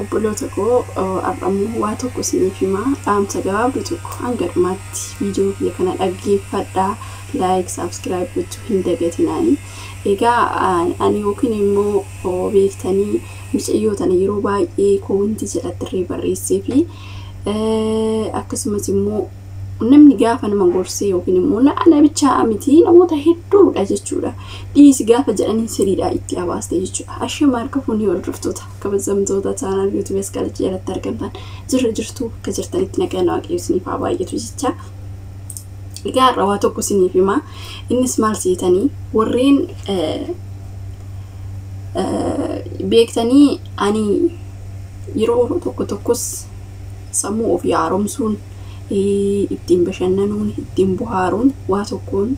Obboloota koo, har'ammoo waa tokko isiniif himaa. Dhaamsa gabaabduu tokko, hanga dhumaatti viidiyoo kiyya kana dhaggeeffadhaa, like, subscribe gochuu hin dagatinaani. Egaa ani yookiin immoo beektanii mucayyoo tana yeroo baay'ee comment jalatti illee barreessee fi akkasumas immoo namni gaafa nama gorsee yookiin immoo ana bichaa miti, namoota hedduudha jechuudha. Dhiisi gaafa jedhanii siriidhaa itti abaaste jechuudha. Ashama harka fuunii, hordoftoota kabajamtoota channel YouTube Askalacha jalatti argamtan, jirra jirtuu? Akka jirtanitti nagaan Waaqayyo isiniif haa baay'atu jecha. Egaa har'a waa tokko isiniif himaa. Innis maal seetanii, warreen beektanii ani yeroo tokko tokkos sammuu ofii haaromsuun, ittiin bashannanuun, ittiin bohaaruun waa tokkoon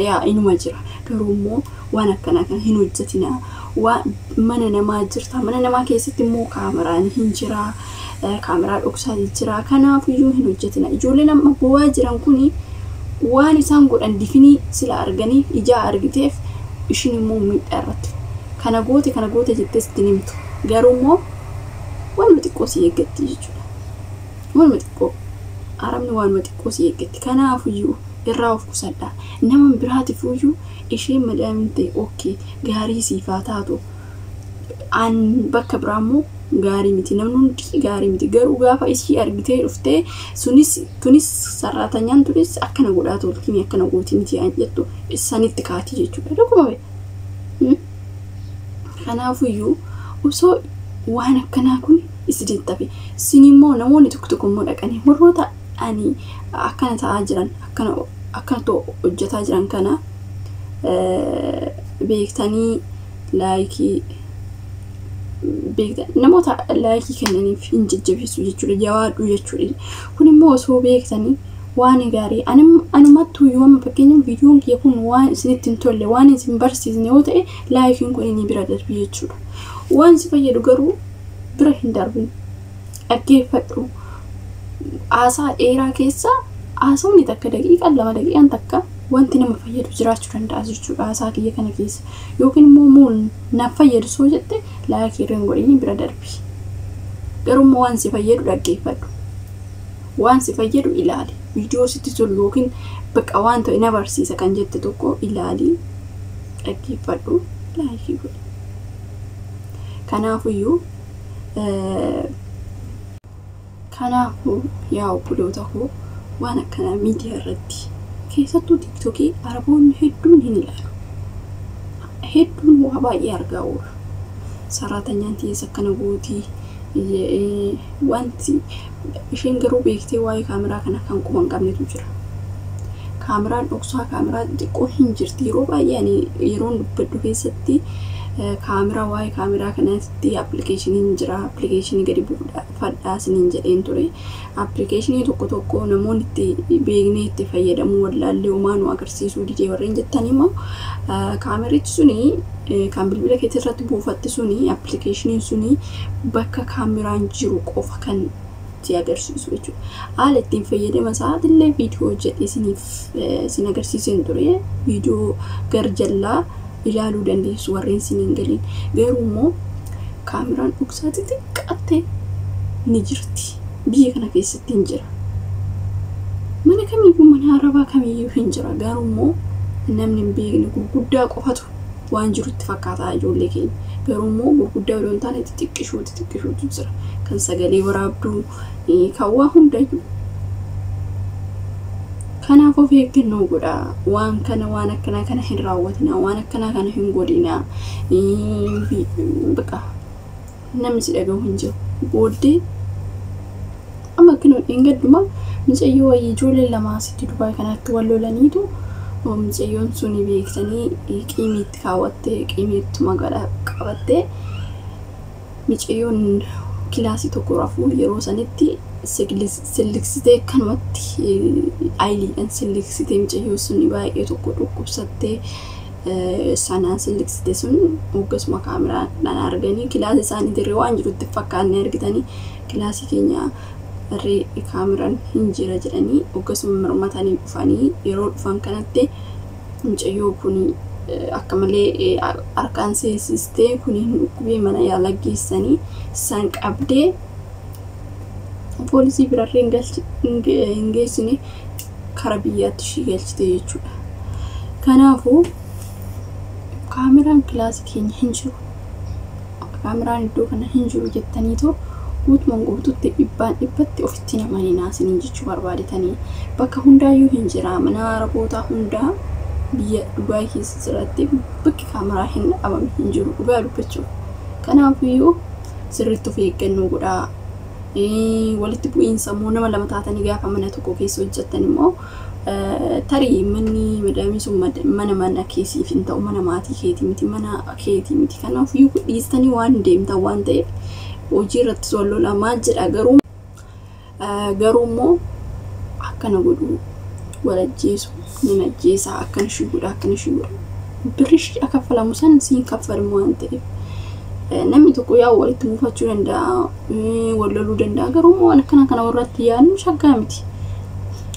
yaa inuma jira. Garuu immoo waan akkanaa kana hin hojjetinaa. Waa mana namaa jirta. Mana namaa keessatti immoo kaameraan hin jira. Kaameraa dhoksaa jira. Kanaafiyyuu hin hojjetina. Ijoolleen amma bo'aa jiran kuni waan isaan godhan difinii sila arganii ijaa argiteef ishiin immoo miidhaa irratti. Kana goote, kana goote jettee sitti himtu. Garuu immoo waanuma xiqqoo si eeggatti jechuudha. Waanuma xiqqoo. Arabni waanuma xiqqoo si eeggatti. Kanaafiyyuu irraa of qusadhaa. Nama biraatiif iyyuu isheen madaamin ta'e okay, gaarii siif haa taatu. An bakka biraa immoo gaarii miti. Namni hundi gaarii miti. Garuu gaafa ishii argitee dhuftee sunis tunis sarraatanyaan tunis akkana godhaa tolti, akkana gooti miti jettu sanitti kaati jechuudha. Dhuguma bee. Kanaafiyyuu osoo waan akkanaa kun isinitti hafe. Isin immoo namoonni tokko tokko immoo dhaqanii warroota ani akkana ta'aa jiran, akkana akkanatu hojjetaa jiran kana beektanii like beektan namoota like kennaniif hin jajjabeessu jechuudha, jawaadhu jechuudha. Kun immoo osoo beektanii waan gaarii anumattuu yoo amma fakkeenyaaf viidiyoon kiyya kun waan isinitti hin tolle, waan isin barsiisne yoo ta'e, likeiin kun inni bira darbi jechuudha. Waan si fayyadu garuu bira hin darbin, dhaggeeffadhu. Haasaa dheeraa keessa haasawni takka, daqiiqaan 2, daqiiqaan 1 wanti nama fayyadu jiraachuu danda'a jechuudha haasaa kiyya kana keessa. Yookiin immoo muun na fayyadu soo jette like irra hin godhini, bira darbi. Garuu immoo waan si fayyadu dhaggeeffadhu. Waan si fayyadu ilaali. Viidiyoo sitti tolu yookiin bakka waan ta'e na barsiisa kan jette tokko ilaali, dhaggeeffadhu, like godhi. Kanaafuyyuu kanaafuu yaa obboloota koo, waan akkanaa miidiyaa irratti, keessattuu TikTokii, Araboonni hedduun hin ilaalu. Hedduun waa baay'ee argaa oolu. Sarraatanyaan tiyeessa akkana gootii wanti isheen garuu beektee waa'ee kaameraa kana kan quba hin qabnetu jira. Kaameraan dhoksaa, kaameraa xiqqoo hin jirti. Yeroo baay'ee ani yeroon dubbadhu keessatti kaameraa, waa'ee kaameraa kanatti applicationiin jira. Application gadi buufadhaa isiniin jedheen ture. Application tokko tokko namoonni itti beeknee itti fayyadamuu wallaallee homaa nu agarsiisuu didee warreen jettan immoo, kaamerichi suni kan bilbila keetii irratti buufatte suni, applicationiin suni bakka kaameraan jiru qofa kan si agarsiisu jechuudha. Haala ittiin fayyadama isaatillee viidiyoo hojjedhee isiniif isin agarsiiseen ture. Viidiyoo gar jallaa ilaaluu dandeessu warreen isiniin galiin. Garuu immoo kaameraan dhoksaa xixiqqaatte ni jirti. Biyya kana keessatti hin jira. Mana kamiyyuu, mana Arabaa kamiyyuu hin jira. Garuu immoo namni hin beekne, gurguddaa qofatu waan jirutti fakkaataa ijoollee keenya. Garuu immoo gurguddaa odoo hin taane xixiqqishuu xixiqqishuutu jira. Kan sagalee waraabduu, kan waa hundayyuu. Kanaaf of eeggannoo godhaa. Waan kana, waan akkanaa kana hin raawwatinaa. Waan akkanaa kana hin godhinaa. Bakka namni si dhaga'u hin jiru. Booddee amma akkanuma dheengadduma mucayyoo wayii ijoollee lama asitti Dubaay kanatti wal lolaniitu, mucayyoon suni beektanii qiimiitti kaawwattee, qiimiittuma qabattee, mucayyoon kilaasii tokko rafuu yeroo sanitti silliksitee, akkanumatti ayiliidhaan silliksitee, mucayyoo suni baay'ee tokko dhukkubsattee sanaan silliksite sun hoggasuma kaameraadhaan arganii, kilaasii isaanii dirree waan jirutti fakkaannee argitanii, kilaasii keenya irree kaameraan hin jira jedhanii hoggasuma mirmatanii dhufanii, yeroo dhufan kanatti mucayyoo kun Akka malee harkaan seensistee kun hin dhukkubee mana yaalaa geessanii san qabdee poolisii birarree hin geessine kara biyyaatti ishii galchite jechuudha. Kanaafuu kaameraan kilaasii keenya hin jiru. Kaameraan iddoo kana hin jiru jettaniitoo guutumaan guututti dhibbaan dhibbatti ofitti namanii naasiniin jechuu barbaadetanii bakka hundaayyuu hin jira. Mana arabootaa hundaa biyya Dubaay keessa jiraatti bakki kaameraa hin dhabame hin jiru dhugaa dubbachuuf. Kanaafiyyuu sirriitti of eeggannoo godhaa. Walitti bu'iinsa immoo nama lama taatanii gaafa mana tokko keessa hojjettan immoo tarii manni madaamii sun mana keessiif hin ta'u, mana maatii keetii miti, mana keetii miti. Kanaafiyyuu dhiistanii waan deemtan waan ta'eef hojii irratti wal lolaa maal jedha garuu immoo akkana godhu wal ajjeesu nan ajjeesaa akkana ishii godha akkana ishii godha birri ishii kaffalamu san siin kaffalamu waan ta'eef namni tokko yaa walitti muufachuu danda'a, wal loluu danda'a, garuu immoo waan akkana kana warratti yaadnu shaggaa miti.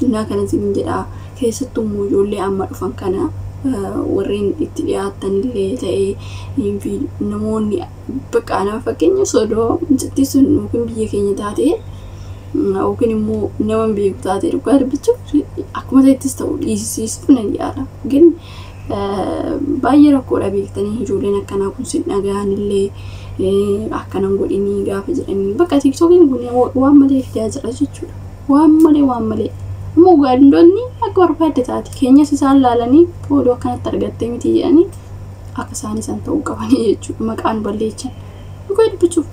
Innaa kana siin jedha keessattuu immoo ijoollee amma dhufan kana warreen itti dhiyaatan illee ta'ee namoonni bakka nama fakkeenya sodoo mucattii sun yookiin biyya keenya taate yookiin immoo nama beeku taate dhugaa dubbachuuf akkuma ta'ettis ta'u dhiisisuuf nan yaala. Gin baay'ee rakkoodha beektanii ijoolleen akkanaa kun sin dhaga'an illee akkanan godhinii gaafa jedhanii bakka TikTokiin kun waan malee fidaa jira jechuudha. Waan malee waan malee. Amma ugaandoonni akka barbaadde taate keenyas isaan laalanii fooloo akkanatti argattee miti jedhanii akka isaan isaan ta'uu qabanii jechuudha. Maqaan balleechan. Dhugaa dubbachuuf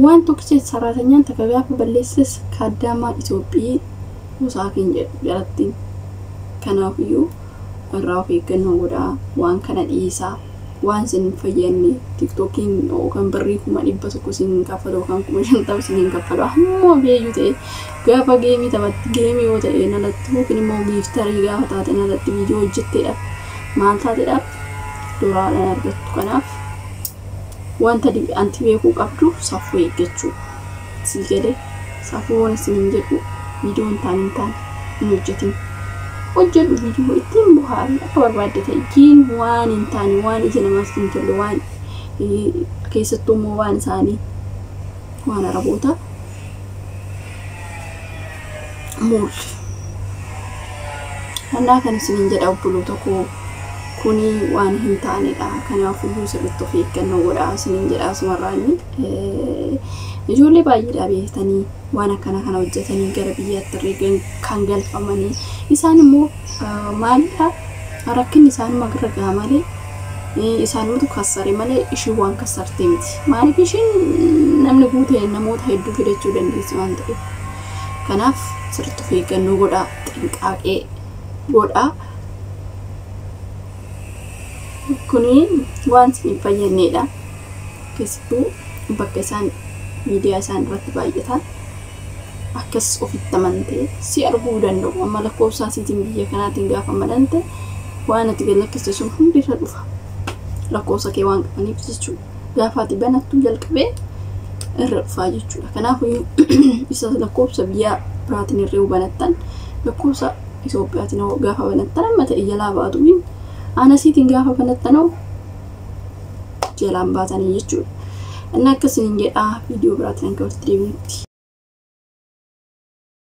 waan tokkicha saraatanyan takka gaafa balleesses kaaddamaa Itoophiyii Hosaakiin jedhu jalatti. Kanaafiyyuu irraa of eeggannoo godhaa, waan kana dhiisaa, waan isin hin fayyadne TikTokiin yookaan birrii 100,000 isin kaffalu yookaan 50,000 isin kaffalu hamma beeyyuu ta'e gaafa game taphatti game yoo ta'e alatti yookiin immoo gifter gaafa taate alatti viidiyoo hojjetteedhaaf maal taateedhaaf doolaaraan argattu. Kanaaf wanta anti beekuu qabdu safuu eeggachuu sii galee safuu waan isin jedhu viidiyoo hin taane hin taane hin hojjetin. Hojjedhu viidiyoo ittiin bohaari akka barbaadde ta'e jiin waan hin taane waan ija namaatti hin tolle waan keessattuu immoo waan isaanii waan araboota muul. Kannaa kan isiniin jedha obboloota koo kuni waan hin taanedha. Kanaafiyyuu sirriitti of eeggannoo godhaa isiniin jedha asumarraani. Ijoollee baay'eedha beektanii waan akkana kana hojjetanii gara biyyaatti illee kan galfamanii isaan immoo maalidha rakkinni isaanuma irra gaha malee isaanumatu kassare malee ishiin waan kassarte miti. Maaliif ishiin namni guutee namoota hedduu fidachuu dandeessi waan ta'eef. Kanaaf sirriitti of eeggannoo godhaa, xinqaaqee godhaa. Kuni waan isin hin fayyadnedha. Keessattuu bakka isaan miidiyaa isaan irratti baay'atan akkas ofitti amantee si arguu danda'u. Amma lakkoofsa asiitiin biyya kanaatiin gaafa madante waan ati gad lakkiste sun hundi irra dhufa. Lakkoofsa kee waan qabaniif jechuudha. Gaafa ati banattu jalqabee irra dhufaa jechuudha. Kanaafuu isa lakkoofsa biyya biraatiin irree banattan lakkoofsa Itoophiyaatiin gaafa banattan amma ta'e jalaa baatu anasiitiin gaafa banattanoo jalaan baatanii jechuudha. Inni akkasiin jedhaa viidiyoo biraatiin hanga walitti deebinutti.